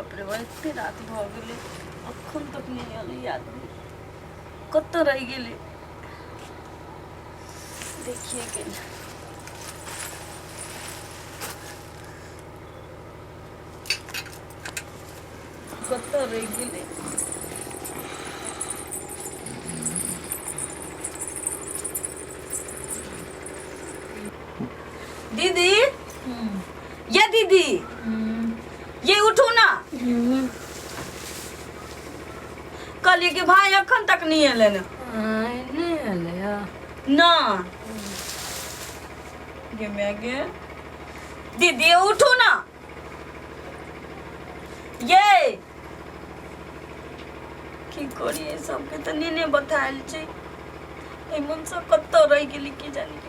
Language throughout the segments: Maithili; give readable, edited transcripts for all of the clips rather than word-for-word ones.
बाप रे बा, एते रात भऽ गेलै, अखन तक नहि एलै आदमी। कतऽ रहि गेलै? देखिए के कतऽ रहि गेलै। दीदी, ये दीदी, ये उठू ना। कहलिए कि भाई अखन तक नहीं एलै ने। नहि एलै। ना गे मैं गे, दीदी उठू ना। ये की करिए, सबके तऽ नीने बतायल छै। एहि मनसँ कतऽ रहि गेली की जानी।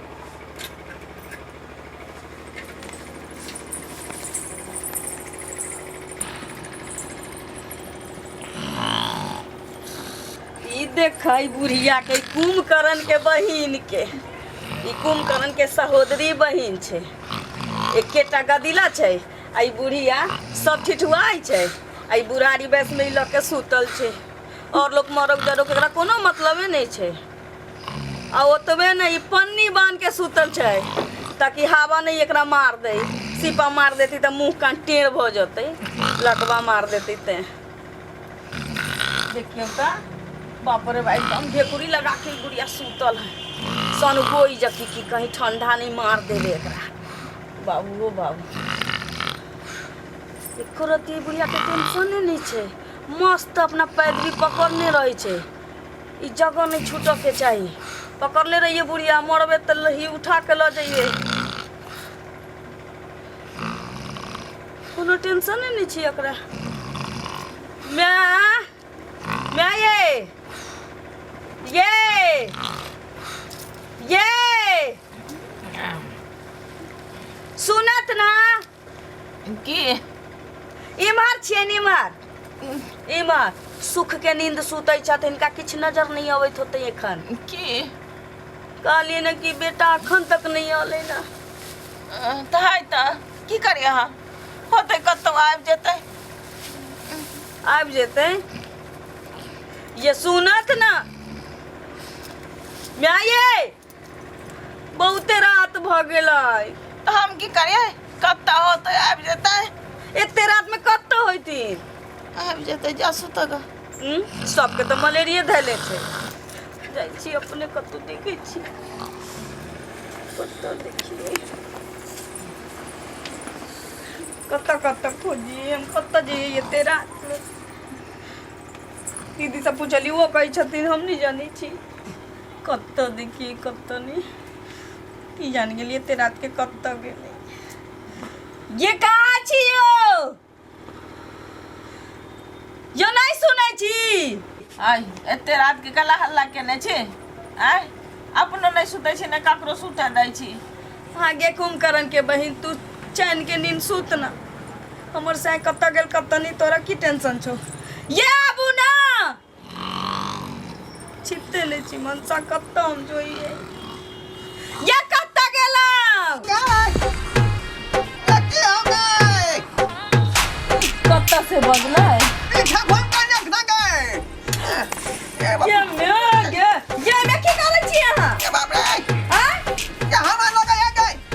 ई देखै बुढ़िया के, कुंभकर्ण के बहिन के। ई कुंभकर्ण के सहोदरी बहिन छै। एकेटा गदिला छै आ ई बुढ़िया सब ठिठुआइ छै आ ई बुढ़ारी वयस में ई लऽ के सुतल छै। और लोक मरक जरक एकरा कोनो मतलबे नहि छै। आ ओतबे नहि, ई पन्नी बान्हि के सुतल छै ताकि हवा नहि एकरा मार दै, सीपा मार देतै तऽ मुँह कान टेढ़ भऽ जेतै, लकवा मार देतै। तें देखियौ तऽ, बाप रे बा, एकदम ढेकुरी लगा के ई बुढ़िया सुतल है सनगोई जकी कि कहीं ठंडा नहीं मार देवे एकरा। बाबू ओ बाबू, एको रत्ती ई बुढ़िया के टेंशने नहीं छै। मस्त अपना पैदवी पकड़ने रहै छै। ई जगह नहीं छूटऽ के चाही। पकड़ले रहिए बुढ़िया, मरबे तऽ लही उठा के लऽ जइए। कोनो टेंशने नहीं छै एकरा। माय, माय, ये ये ये सुनत ना? की? इम्हर छियै, इम्हर इम्हर। सुख के नींद सुतै छथि, हिनका किछु नजर नहि अबैत होतै एखन। की? कहलियै ने कि बेटा अखन तक नहि अलै ने। तऽ है तऽ की करी अहाँ? होतै कतहु, आबि जेतै। आबि जेतै। ये सुनत ना माय? ये बहुते रात भऽ गेलै। तऽ हम की करियै? कतऽ होतै, आबि जेतै। एते रात में कतऽ होइथिन? आबि जेतै, जा सुतऽ ग। सबके तऽ मलेरिये धैले छै। जाइ छी अपने कतौ, देखै छी कतऽ। देखियै कतऽ कतऽ खोजियै हम, कतऽ जइयै एते रात में? दीदी से पूछली, ओ कहै छथिन हम नहि जानै छी। कतऽ देखियै, कतऽ नहि, की जान गेलियै एते रात के कतऽ गेलै। ये कहाँ छी यौ? यो नहि सुनै छी? आइ एते रात के कला हल्ला केने छी? आइ अपनो नहि सुतै छी ने ककरो सुतऽ दै छी। हाँ गे कुंभकर्ण के बहिन, तू चैन के नींद सुत ना। हमर साय कतऽ गेल कतऽ नहीं, तोरा की टेंशन छौ? ये आबू ना। छिपते नहीं छी मनसा, कतऽ हम जोइए? ये कतऽ गेलौ? कतऽ से बजलै? ये मे गे, ये मे की करै छी अहाँ? आँय?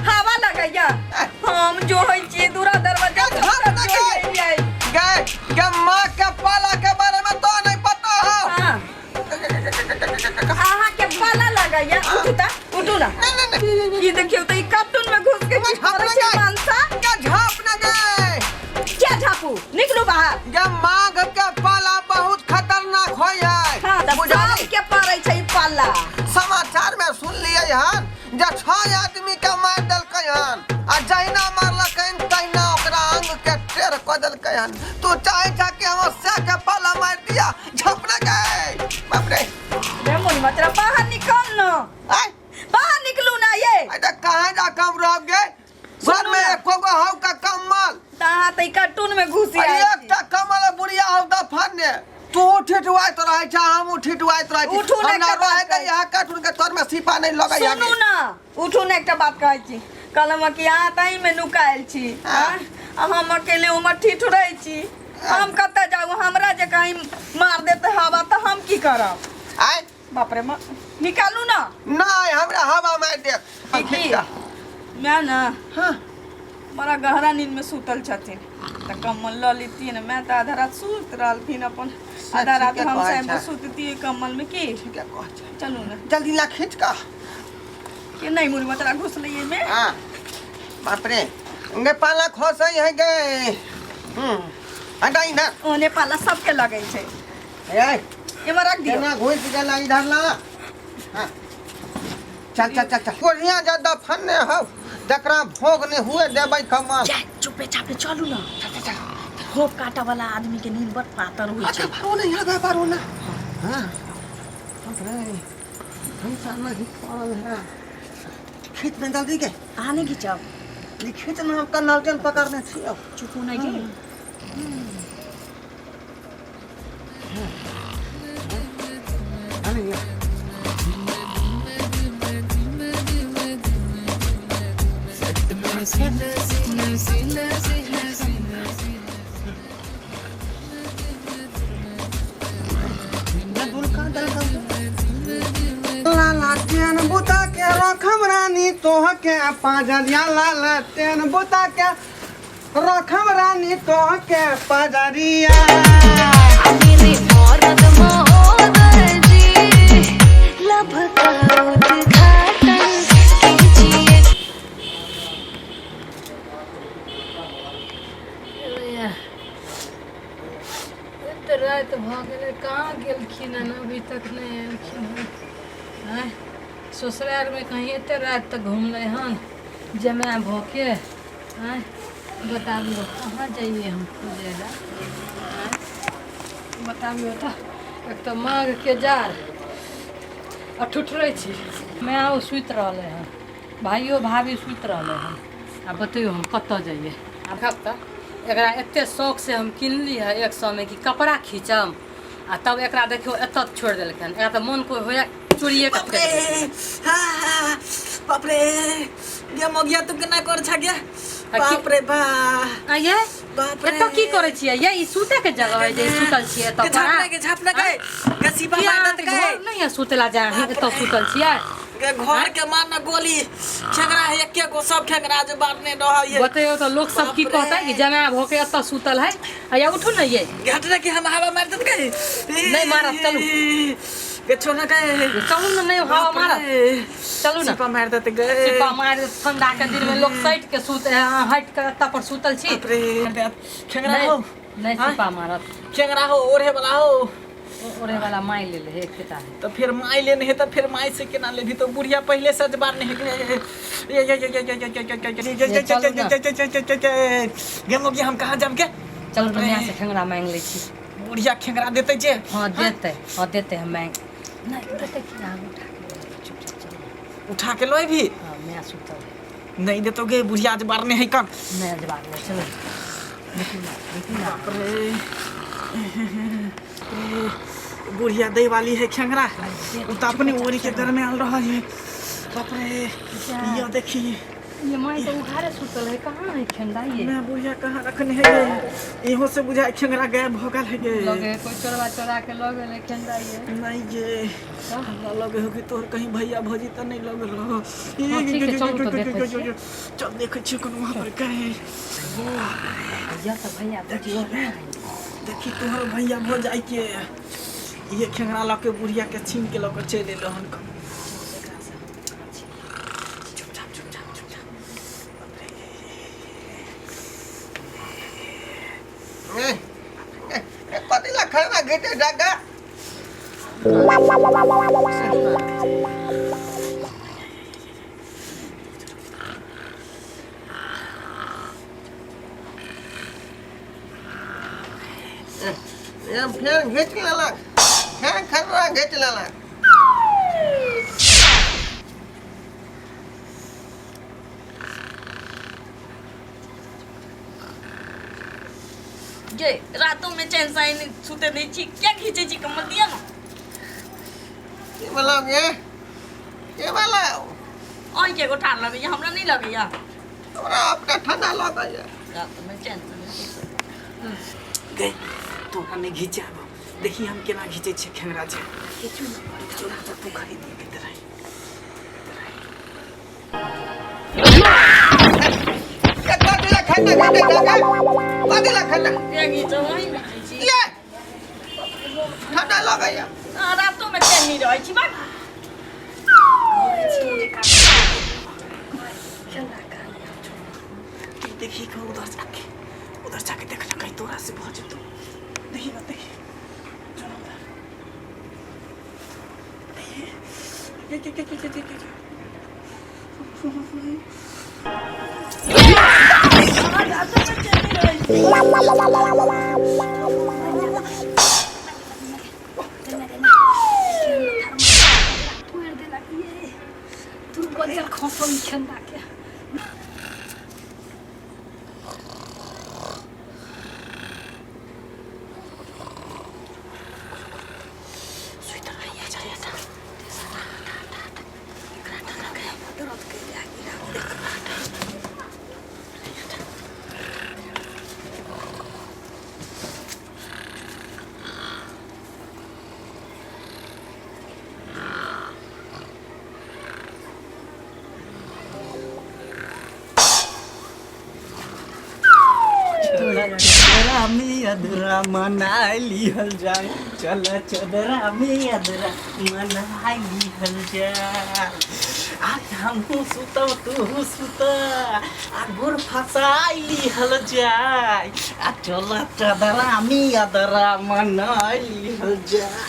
हवा लगैया? हम जो होइ छी दूरा दरवाजा झाँप जो लगै। होइए। माँ के पाला के बारे में तो नहीं पता हो। हाँ, अहाँ के पाला लगैया? उठू त, उठू ना। नहीं नहीं नहीं। ई देखियौ त, ई कार्टून में घुस के की झाँप करै छै? लगै। मनसा के झाँप न गए। क्या झापू? निकलू बाहर। गे, माघ के पाला बहुत खतरनाक होय है। हाँ त बुझाली? सब के पड़ै छै ई पाला। समाचार में सुन लिए हन जे 6 आदमी के मार देलकै हन आ जहिना मारलकै तहिना ओकरा अंग के टेढ़ कऽ देलकै हन। तू चाहे छा कि हमर से के पाला मार दिया? झप न गए, बाप रे। रे मोनी मचरा, बाहर निकल न। आय? बाहर निकलू ना ये। अरे तऽ कहाँ जा कम रह गे? घर में ना। एको गो हौ का कम्बल? त अहाँ त ई कार्टून में घुसि अरे आयल छी। एकटा कम्बल है बुढ़िया हौ दफाने। तू ठिठुआइत रहै छ, हमहूँ ठिठुआइत रहै छी। उठू ने, हमरा एकटा बात रहै कहै। यहाँ कार्टून के तोर में सिपा नहीं लगै। सुनू ना, उठू ने, एकटा बात कहै छी। कहलहुँ कि अहाँ तही में नुकायल छी। हाँ। आँय? आ हम अकेले उमर ठिठुरै छी। हम कतऽ जाउ हमरा जे कहीं मार देते हवा तऽ हम की करब आय बाप रे निकालू ना नहीं हमरा हवा मार देत की मैं ना हाँ बड़ा गहरा नींद में सुतल छथिन तऽ कम्बल लऽ लेतियै ने मैं तऽ आधा रात सुति रहलथिन अपन आधा रात ठीके हम कहै सब छै। सुततियै कम्बल में की ठीके कहै छै चलू ने जल्दी ला खींच का के नहीं मुड़ी तोरा घुसलै एहिमे हाँ बाप रे गे पाला खसै है गे हम्म हटा इधर ओने पाला सबके लगै छै ए एमे रख दियौ केना घुसि गेला इधर ला हाँ चल चल चल चल बढ़िया ज्यादा फन्ने हो जकरा भोग नहीं हुए देबै कमल जा चुपे चापे चलू ना होप काटा वाला आदमी के नींद बड़ पातर होइ अच्छा छै पारो नहीं आगा पारो ना हाँ बाप रे पैसा नहीं पड़ल है खेत में जल्दी के अहाँ नहि घिचब ई खेत में हम नलजन पकड़ने छियौ चुपू नहि गे अरे लाला टेन बुता के रखम रानी तोह के पाजरिया लाला टेन बुता के रखम रानी तोह के पाजरिया मेरे औरत महोदय जी लभ का उद्घाटन कीजिए। एते राति भऽ गेलै कहाँ गेलखिन हन अभी तक नहि एलखिन हन आँय ससुरारिमे कहीं एते राति तक घुमलै हन जमाए भऽ के आँय बताबियौ कहाँ जइए हम खोजै लए आँय बताबियौ तऽ एक तऽ माघके जाड़ आ ठुठरै छी मायओ सुति रहलै हन भाइयो भाभी सुति रहलै हन आ बतैयौ हम कतऽ जइए आब तऽ एकरा एते शौकसँ हम किनली हँ 100मे कि कपड़ा खींचम आ तब एकरा देखियौ एतऽ छोड़ि देलकै हन एकरा तऽ मोन कोइ होइए चोरिए कऽ फेंक देतै। बाप रे गे मगिया तू केना कर छा गे बाप रे बा आ ये बाप रे एतऽ की करै छियै ये ई सुतै के जगह है जे ई सुतल छियै एतऽ के झापना के झापना के गे सीपा किया मारत अहाँके के घर नहि है सुतला जाय अहाँ एतऽ सुतल छियै गे घर के मार ना गोली खेंगरा है एके गो सब खेंगरा जो बारने रह ये बतैयौ तऽ लोक सब की बाप रे। कहतै कि जमाय भऽ के एतऽ सुतल है आ या उठू ने ये घटना के हम हवा मार देत के नहीं मारब, चलू। गे छोड़ ना के चलू ने नहीं हवा मारत चलू ने सीपा मार देत गे सिपा मारि ठंडा के दिन में लोग सटि के सुत हटि के एतऽ पर सुतल छी बाप रे खेंगरा नहीं हो नहीं सिपा मारत खेंगरा हो ओढ़े वाला हो ओढ़े वाला माइ ले ले एकेटा है तो फिर माई लेने है तो फिर माई से केना लेबी तो बुढ़िया पहले से अजबार नहीं है ये ये ये ये ये ये ये ये चलू ना। ये गे मोगी हम कहाँ जाम के चलू दुनिया से खेंगरा मांगि लै छी बुढ़िया खेंगरा देते जे हाँ देतै हाँ देतै हम मांगि नहीं देतै कि ना उठा के लऽ लेबै, चुपचाप चलू उठा के लोए भी हाँ मैं सुतल है नहीं देतो गे बुढ़िया अजबार नहीं है कन नहीं अजबार नहीं चलू देखू ना देखू ना बाप रे बुढ़िया दै वाली है खेंगरा उ तो अपने ओरी के घर में आल रहा है बाप रे ये देखी ये माई तो उघारे सुतल है कहाँ है खेंदा ये मैं बुढ़िया कहाँ रखने है गे इहो से बुझाए खेंगरा गायब हो गेल है गे लगे कोई चोरवा चोरा के लऽ गेलै खेंदा ये नहीं गे हमरा लगे हो कि तोहर कहीं भैया भौजी तऽ नहीं लग रहो हाँ, ठीक है, चलू तऽ देखै छियै। चल देखै छियै कोनो वहाँ पर गए भैया तऽ भैया भौजी और नहीं है। देखी तोहर भैया भौ जाय के ये खेंगरा लऽ के बुढ़िया के छीन के लऽ के चलि एलो हन चुपचाप चुपचाप चुपचाप ए, ए, ए, कथी ला खाना घिचे जागा ए, फेर घीच लेलक फेर खर्रा घीच लेलक जे रातों में चैन से नहीं सुते नहीं छी क्या खींचे छी कमल दिया ना की बोला गे के बोला और के गोठा लगैया हमरा नहीं लगैया हमरा अपने ठंडा लगैया रात में चैन से नहीं सुते। गए तोरा नहि घिचाब देखी हम केना घिचै छियै खेंगरा छै चल तू तू खाली देखैत रही। कथी ला खेना खेते जाके कथी ला खेना ये ठंडा लगैया। रातो में केनी रहै छी बा। देखी के उधर जाके देखला कहीं तोरा से भऽ जेतौ। देखी ना, देखी, चलो उधर। के के के के के के के रातो में केनी रहै छी। तोड़ि देलक ये तू बजल खसल खेंदा के। सुइत रही जा जा। दर्द के लागी देख। चदरा में अदरा मना लिहल जाए, चल चदरा में अदरा मना लिहल जाए। आज हमहूँ सुतब, तू सुत, आ गोर फसाई लिहल जाए। आ चल चदरा में अदरा मना लिहल जाए।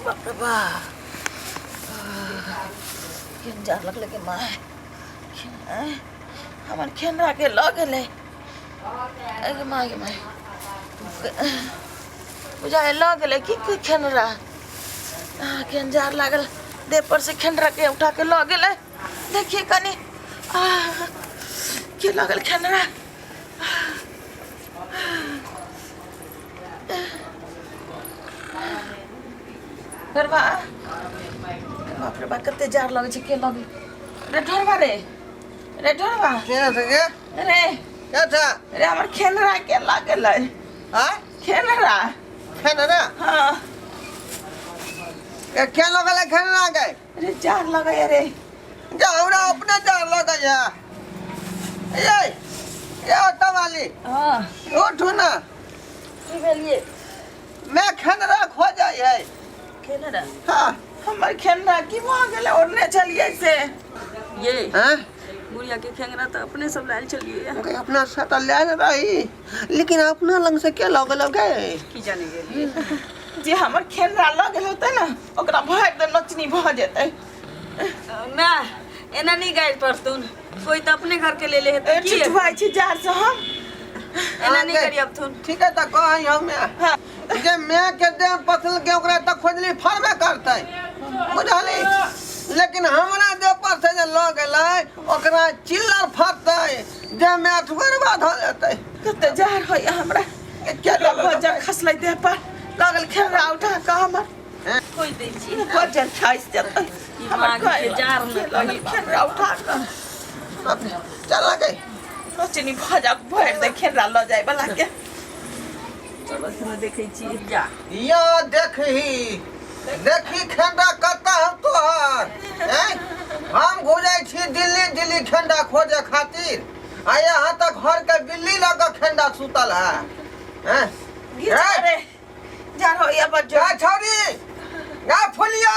बाप रे बाप, केहन जार लगलै के माय। हमर खेनरा के लऽ गेलै। अगे माय गे माय, बुझाइ लऽ गेलै की की खेनरा। केहन जार लागल देह पर से, खेनरा के उठा के लऽ गेलै। देखिए कनि, के लऽ गेल खेनरा? ढोरबा, बाप रे बाप, कते जार लगै छै। के लऽ गेल रे ढोरबा? रे रे ढोरबा। के छै गे? रे। के छै? रे, हमर खेनरा के लऽ गेलै? आय? खेनरा। खेना? हाँ। ए, के लऽ गेलै खेना गे? रे, जार लगैया रे। जा, हमरा अपने जार लगैया। ये ये ऑटो वाली। हाँ। उठू ना। की भेलिए? मैं खेनरा खो जाइ है। खेनरा? हाँ। हमर खेनरा की भऽ गेलै? ओढ़ने छलियै से ये। हाँ। बुढ़िया के खेंगरा तऽ अपने सब लायल छलियै। ओके, अपना से तऽ ले रही, लेकिन अपना लंग से के लऽ गेल गे? की जाने गेलियै। जे हमर खेनरा लऽ गेल होतै ने, ओकरा भरि दिन नचनी भऽ जेतै। ना, एना नहीं गाइड पड़तुन। कोई तो अपने घर के ले ले हेतै की। ठिठुआइ छी जार से हम। एना नहीं करी अबथुन। ठीक है, तऽ कहै हमे जे मैं के देह पसल के ओकरा तऽ खोजली फरबे करतै, बुझली? लेकिन हमरा देह पर से जे लऽ गेलै, ओकरा चिल्लर फटतै जे मैं ठुकरबा धऽ लेतै। कते जार होइया हमरा। केना बजर खसलै देह पर, लगल खेनरा उठा कऽ हमर खोइ दै छी, बजर खसि जेतै हमर। के जार ने कही खेनरा उठा कऽ। चल गे। नचनी भऽ जा भरि दे खेनरा लऽ जाय बला के। चलो, देखै छी जा। या देखही, देखी खेंडा कत्ता हम तोहर। हैं? हम घुरै छी दिल्ली दिल्ली खेंडा खोजे खातिर, आ यहाँ तक घर के बिल्ली लऽ कऽ खेंडा सुतल है, हैं? घिचा रे, जार होइया बजर। गा छौरी, गा फुलिया।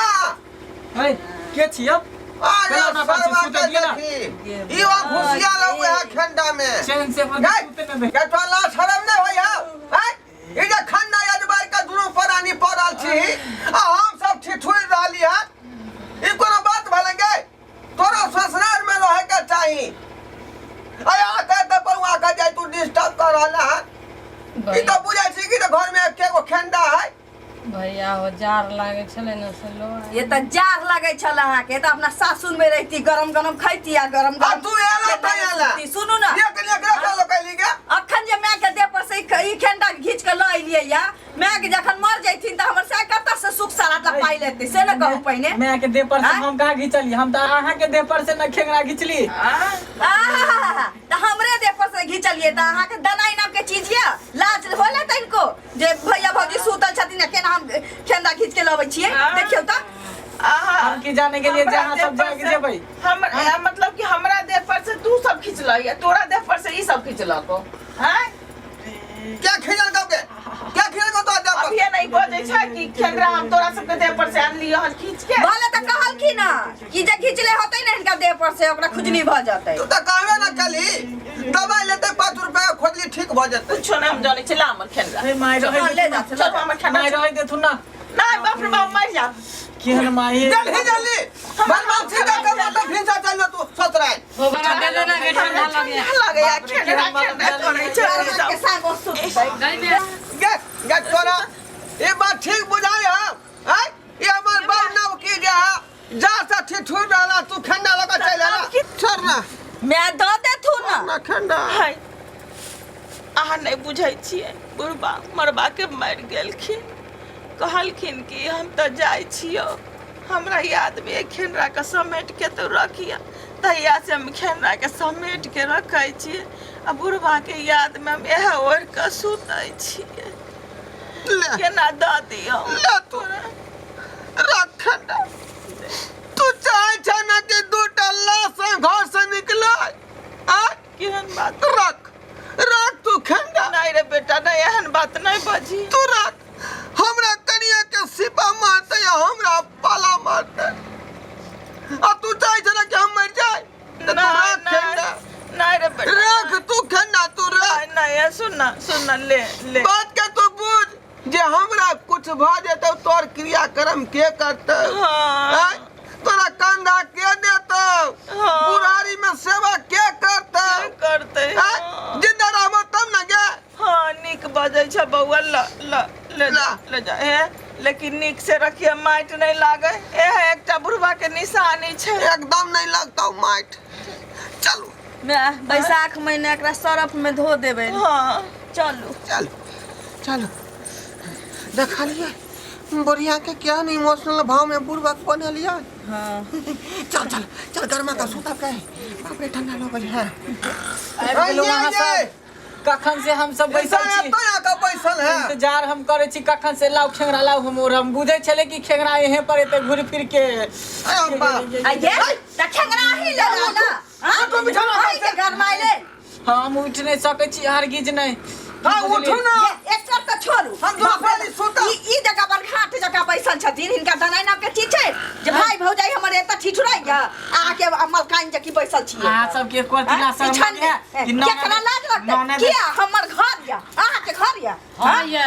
है, के छी अब? अरे चलो ना, सरवा सुते के दिए ना। देखी, ई वा घुसिया लौ है खेंडा में। चैन से अपन गए सुते न दे। के तोरा लाज शरम नहीं होई है, हैं? ई जे खन्ना अजबार के दुनू प्राणी पड़ल छी आ हम सब ठिठुरि रहली हन, ई कोनो बात भेलै गे? तोरा ससुराल में रहे के चाही। अरे आके तऽ बउआ के जाय तू डिस्टर्ब कर रहल हन। ई तऽ बुझै छी कि घर में एके गो खेंडा है। भैया हो, जार लागै छलै ने से लो। ये तऽ जार लगै छल अहाँके तऽ अपना सासुर में रहती, गरम गरम खैती आ गरम आ गरम तू एला तऽ एला। सुनू ना। एक ने एकरा के लोकैली गे। अखन जे माय के देह पर से ई खेंडा घींच के लऽ एलियै या, माय के जखन मर जैथिन तऽ हमर साय कतऽ से सुख सरात पाइ लेतै, से ने कहू पहिने। मैं के देह पर से आँय? हम कहाँ घिचली? हम तऽ अहाँ के देह पर से न खेंगरा घिचली। आहा, तऽ हमरे देह पर से घिचलिए त अहाँ के दनाई नाम के चीज या लाज होला तनिको जे भैया भौजी सुतल छथिन आ केना हम खेंदा घीच के लबै छियै हाँ। देखियौ त आहा हम की जाने के लिए हमरा जहाँ देह सब पर जाके से- जेबै मतलब कि हमरा देह पर से तू सब खिंचलह या तोरा देह पर से ई सब खिंचलक हैं क्या खिजल गौ के क्या खिजल गौ तो देह पर अभी नहीं बजै छै कि खेंदरा हम तोरा सबके देह पर से आनलियो हन खींच के भले त कहलखिन ना कि जे घिचले होतै ने हिनका देह पर से ओकरा खुजली भऽ जेतै तू तऽ कहबे ना कली दवाई लेते 5 रुपया के खोजली ठीक भऽ जेतै कुछो ना हम जानै छी ला हमर खेंदरा हे माय रहै हाँ, ले जा चल हमर खेंदरा माय रहै देथु ना नहीं बाप रे बाप मर जा केहन माय जल्दी जल्दी बदमाशी का कर तो फिर से चल तू ससुराल ओकरा देले ना के ठंडा लगे लगैया खेंदरा खेंदरा करै छै ई के सब। संग ओ सुतै गई में गे गे तोरा ये बात ठीक बुझाई है हैं ये हमर बाप नाम की जे है जा से ठिठुर रहला तू ठंडा लगा चल आला छोड़ ना मैं दऽ देथु ना ना ठंडा हाय अहाँ नहि बुझै छियै बुढ़बा मरबा के मरि गेलखिन कहलखिन कि हम तऽ जाइ छियौ हमरा यादमे खेनराके समेट के तो रखिह तहियासँ हम खेनराके समेट के रखै छियै आ बुढ़बाके यादमे हम इएह ओढ़ि कऽ सुतै छियै ले केना दऽ दियौ ले तू रख ठंडा तू चाहे छै ना कि दूटा लाश घर से निकले आ केहन बात रख रख तू ठंडा नहि रे बेटा नहि एहन बात नहि बजी तू रख हमरा कनिया के सिपा मारते या हमरा पाला मारते आ तू चाहे छै ना कि हम मर जाए तो तू नहि रख ठंडा नहि नहि रे बेटा रख तू ठंडा तू रख नहीं नहीं सुन ना सुन ना ले ले बात के तू बुझ जे हमरा कुछ भ जेतौ तोर क्रियाक्रम के करतौ हाँ। आँय? तोरा कंधा के देतौ हाँ। बुढ़ारी में सेवा के करतौ करते आँय? जिंदा रहबो तब ना गे हाँ नीक बजै छै बौआ ल ल ले जा ला। ले जा हे लेकिन नीक से रखिए माटि नहीं लागे ए एकटा बुढ़वा के निशानी छै एकदम नहीं लगतौ माटि चलू मैं बैसाख महीना एकरा सरफ में धो देबै हाँ चलू चल चलो देखा लिया बुढ़िया के क्या नहीं इमोशनल भाव में बुढ़वा के बना लिया हाँ चल चल चल गर्मा का सूता के बाप रे ठंडा लग गई है आबि गेलहुँ अहाँ सब कखन से हम सब बैसल छी तो यहाँ का बैसल है इंतजार हम करै छी कखन से लाउ खेंगरा लाउ हम और हम बुझै छलै कि खेंगरा यहीं पर एते घुरि फिर के अरे बाप आ ये त खेंगरा ही ले ला ना हाँ तू बिछौना पर अहीं के गरमाइले हम उठि नहि सकै छी हरगिज नहि हाँ उठू ना ये एक सर तऽ छोड़ू हम दोसर दिन सुतब। ई ई जगह पर घाट जगह बैसल छथिन हिनका दनाइ नाम के चीज छै जे भाई भौजाई हमर एतऽ ठिठुराइया अहाँके मलकाइन जकी बैसल छियै अहाँ सबके एको दिना हाँ? शर्म ई छन नहि है कि ननद- केकरा लाज लगतै ननद- किया हमर घर या अहाँके घर या हाँ ये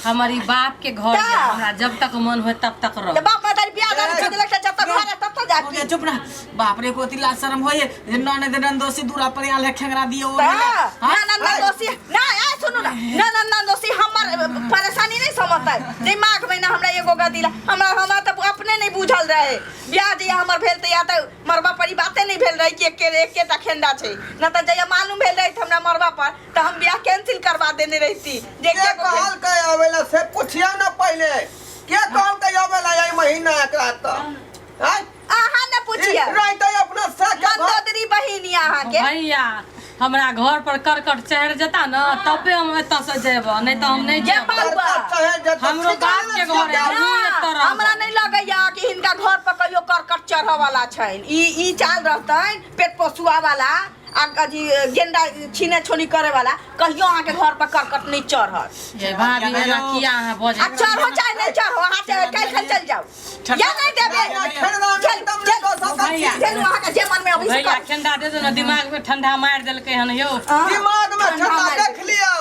हमर ई बाप के घर ता। ये हमरा जब तक मन होय तब तक रह तऽ बाप मदारी बियाह दान कऽ देलक तऽ जब तक घर है तब तक जा हो गया, चुप ना बाप रे कोती लाज शर्म होइए जे ननद ननदोसी दूरा पर आयल है खेंगरा दियो ना ना ना दोषी ना आ सुनू ना ना ना ना दोषी हमर परेशानी नहीं समझतै जे माघ महीना हमरा एगो गदिला हमरा हमरा तऽ अपने नहीं बुझल रहे बियाह जहिया हमर भेल तहिया तऽ मरबा पर ई बाते नहीं भेल रहे कि एके एकेटा खेंदा छै न तऽ जहिया मालूम भेल रहे हमरा मरबा पर तऽ हम बियाह कैंसिल करवा देने रहिती जे के एके गो कहल के आवेला से पूछिया ना पहले के कहल के आवेला यही महीना एकरा तो हैं अहाँ ने पूछिए रहते अपना से के घर- मंदोदरी बहिन ये अहाँके भैया हमरा घर पर करकट चढ़ जेता न तबे हम एतऽ से जेब नहीं तऽ हम नहीं जे जेब बौआ चाहे जतऽ हमरो बाप के घर है हमहूँ एतऽ ना, हमरा रहब नहीं लगैया कि हिनका घर पर कहियो करकट चढ़ऽ वाला छनि ई ई चाल रहतनि पेट पोसुआ वाला आ अथी गेंडा छीने छोनी करे वाला कहियो अहाँके घर पर करकट नहीं चढ़त ये भाभी एना किया अहाँ बजै आ चढ़ो चाहे नहीं चढ़ो अहाँ काल्हि खन चल जाओ या नहीं देबे चल चल भैया। चलू अहाँके जे मन में अबै से भैया करू। ठंडा दे दो ना दिमाग में ठंडा मार देलकै हन यौ दिमाग में ठंडा ठंडा मारि देख लियो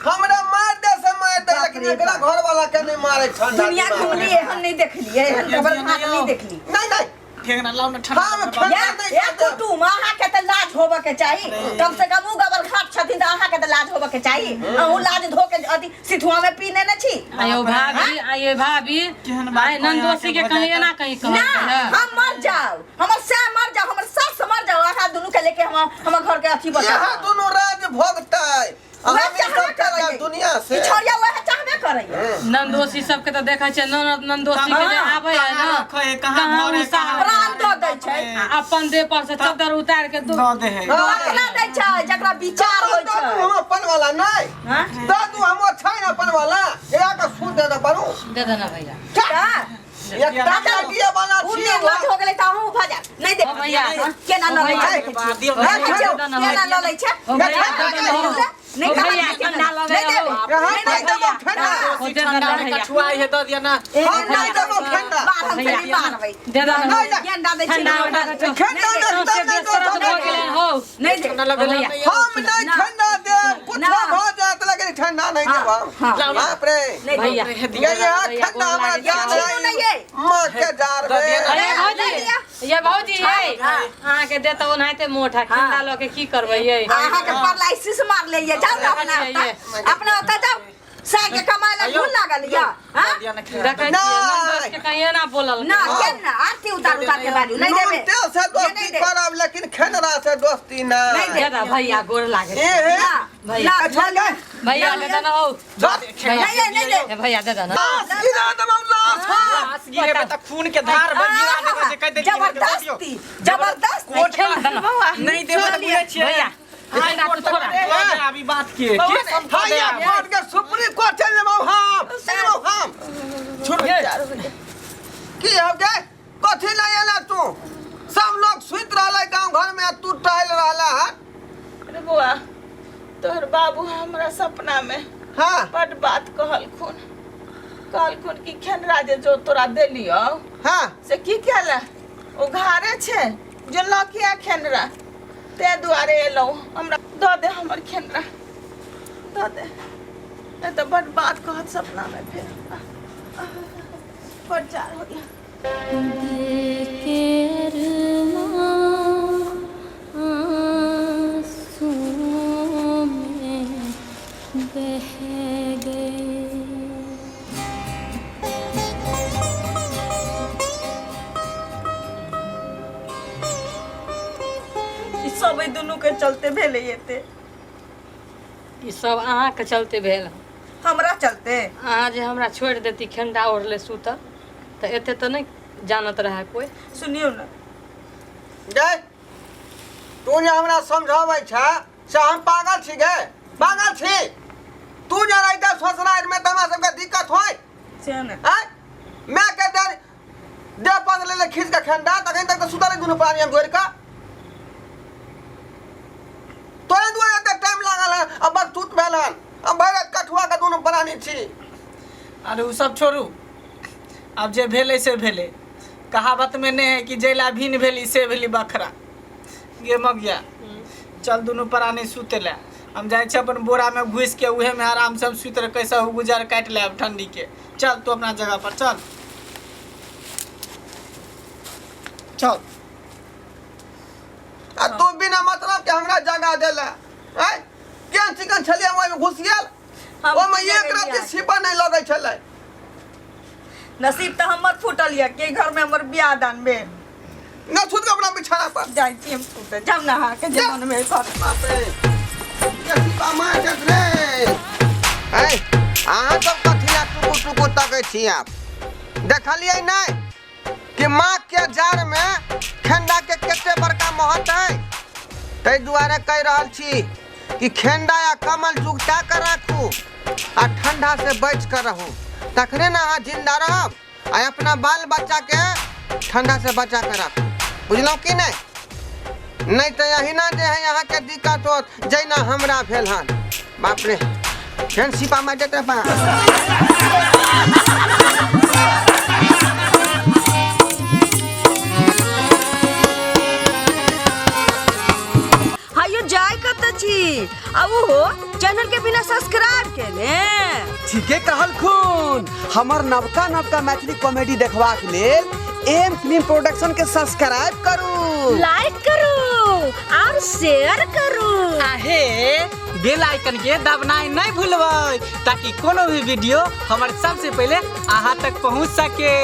हमरा मार दे से मार दे बाप लेकिन रे एकरा बाप। घर वाला के नहीं मारे ठंडा दुनिया दिमाग। घुमली एहन नहीं देखली एहन खबर नहीं देखली नहीं नहीं ठेंगना लाउ ना ठंडा हाँ, बाप रे। या या कुटुम अहाँके तऽ लाज होबऽ के चाही कम से कम उ गबल घाट छथिन तऽ अहाँके तऽ लाज होबऽ के चाही अहूँ लाज धो के अथी सिथुआ में पी लेने छी आयो भाभी आयो भाभी केहन बात आइ नंदोसी के कहीं एना कहीं ना कहलकै हन हम मर जाओ हमर सै मर जाओ हमर सास मर जाओ अहाँ दुनू के लेके हम हमर घर के अथी बचा यहाँ दोनों राज भोगतै आ वएह हम ई चाहबे सब करै चल दुनिया से ई छोड़िया वएह चाहबे करैया। नंदोसी सबके तऽ देखै छियै, ननद नंदोसी के जे आबै है कहाँ ना, रखै है, कहाँ कहाँ धरे, उ साह- कहाँ प्राण दऽ दै छै। आ अपन देह पर से चद्दर उतार के दू दऽ दे है। कखना दै छै जकरा विचार होइ दऽ दू छै। हम अपन वाला नहि। हाँ? दऽ दू हम छै ने अपन वाला, एकरा के सूद दे दे बनू। दे देना भैया। तऽ एकटा लड़किए वाला उ छी। निर्लज हो गेलै तऽ अहूँ भऽ जायब। नहि दे। ओ भैया। केना लऽ लै छै? दियौ। देखै छियौ, दे देना। केना लऽ लै छै? ओ भैया, दे देना। नहि ओ कहै भैया, छियै, ठंडा लगै नहि देबै। हो। हम नहि देबो ठंडा। ओ दे देना ठंडा में भैया। कछुआ है, दऽ दिअ ना। हम नहि देबो ठंडा। बारहम से नहि बारबै। दे देना। नहि दे। गेंदा दै छै। ठंडा उंडा के ठंडा दे, सौंसे तब नहि देह सरद दो। भऽ गेलै हौ। नहि दे। ठंडा लगल भैया। है। हम नहि ठंडा देब, कुछो ना। भऽ जायत लेकिन ठंडा नहि देब हम। हाँ। बाप रे। नहि दे। भैया। ये यहाँ भैया, ठंडा गोर हमरा लागै जान छी। है। नहीं ये। माँ के जार दऽ दिअ में। ना। अरे भौजी, ये भौजी, ये अहाँके देह तऽ ओनाहिते मोट है, ठंडा लऽ के की करबै ये? अहाँके परलाइसिस मार ले ये, जाउ ने अपना ये। ओतऽ, अपना ओतऽ जाउ। साग के कमाय ला घून लागल या। हाँ? दऽ दिअ ना खेला। देखै छियै, ननदोस के कहीं एना बोलल। ना केना आरती उतार उतार के बाजू नहीं नून देबे। तेल से ये दोस्ती नहीं दे। करब लेकिन खेनरा से दोस्ती ना। नहीं दे। दे दे भैया, गोर लागे। ए हे। ना भैया। ना अच्छा गए। भैया दे देना हौ। नहीं नहीं दे। ए भैया दे देना। लाश गिरा देबौ लाश। लाश गिरेबै तऽ खून के धार बह गिरा देबै जे कहि देलियै। जबरदस्ती जबरदस्ती। कोर्ट नहि देबै तऽ बुझै छियै। भैया, हाई कोर्ट तक छोड़ा। लऽ जायब ई बात के। के समझा हाइया देब? कोर्ट के सुप्रीम कोर्ट चलि जेबौ हम, चलि जेबौ हम। छोड़ गे। की हो गे? कथी लए एला तू? सब लोग सुति रहलै गाँव घर में आ तू टहल रहला हन। अरे बौआ, तोहर बाबू हमरा सपना में हाँ। बड बात कहलखुन, कहलखुन कि खेनरा जे जो तोरा देलियौ हाँ। से की केला, उघारे छै जो लऽ के आ खेनरा, ताहि दुआरे एलहुँ। हमरा दऽ दे हमर खेनरा दऽ दे, नहीं तऽ बड बात कहत सपना में, फेर बड जार होइया। दिल के अरमां आंसुओं में बह गए। ई सब एहि दुनू के चलते भेलै एते। ई सब अहाँके चलते भेल। हमरा चलते? अहाँ जे हमरा छोड़ि देती खेंडा ओढ़ले सुतल तऽ एते तऽ नहि जानत रहए कोइ। सुनियौ ने। गे तू जे हमरा समझाबै छ से हम पागल छी गे, पागल छी। तू जे रहिते ससुरारि में तऽ हमरा सबके दिक्कत होय। से ने। आँय माय के देर देह पर लेले खींच के खेंडा, तखन तक तऽ सुतल दुनू प्राणी हम जोड़ि कऽ। तोरे दुआरे एते टाइम लागल हन आ बकतूत भेल हन। हम भरि राति कठुआ के दुनू प्राणी छी। अरे ओ सब छोड़ू, आब जे भेलै से भेलै। कहावत में नहि है कि जैला भिन भेली से भेली बखरा। गे मगिया, चल दुनू प्राणी सुते ला, हम जाइ छी अपन बोरा में घुसि के उहे में आराम से हम सुति रह, कैसे गुजर काटि लेब ठंडी के। चल तू अपना जगह पर चल चल। आ तू बिना मतलब के हमरा जगा देला। आँय केहन चिकन छलियै ओहिमे घुसि गेल, हम ओहिमे की एक जगेलियै? रत्ती छिपा नहि लगै छलै। नसीब तऽ हमर फूटल यऽ के घर में हमर बियाह दान भेल। न सुत के अपना बिछाना पर जाइ छी हम सुते, जाउ ने अहाँके जे मन में कर। बाप रे, ये छिपा मार देत रे। ऐ अहाँ सब कथी ला टुकु टुकु तकै छी? आप देखलियै नहि कि माँ के जाड़ में खेंडा के कते बड़का महत्व है? ताहि दुआरे कहि रहल छी कि खेंडा या कमल जुगता के राखू आ ठंडा से बच कर रहू, तखने ने अहाँ जिंदा रहब आ अपना बाल बच्चा के ठंडा से बचा के राखू। बुझलहुँ कि नहि? नहि तऽ अहिना जे है अहाँके दिक्कत होत जहिना हमरा भेल हन। बाप रे, फेर सिपा मारि देत रे बा। हायो जाय कत छी आ ओहो चैनल के बिना सब्सक्राइब केने? ठीके कहलखुन। हमर नवका नवका मैथिली कॉमेडी देखबाक लेल एम फिल्म प्रोडक्शन के सब्सक्राइब करू, लाइक करू और शेयर करू। आहे बेल आइकन के दबनाइ नहि भूलबै ताकि कोनो भी वीडियो हमर सबसे पहिले अहाँ तक पहुँच सके।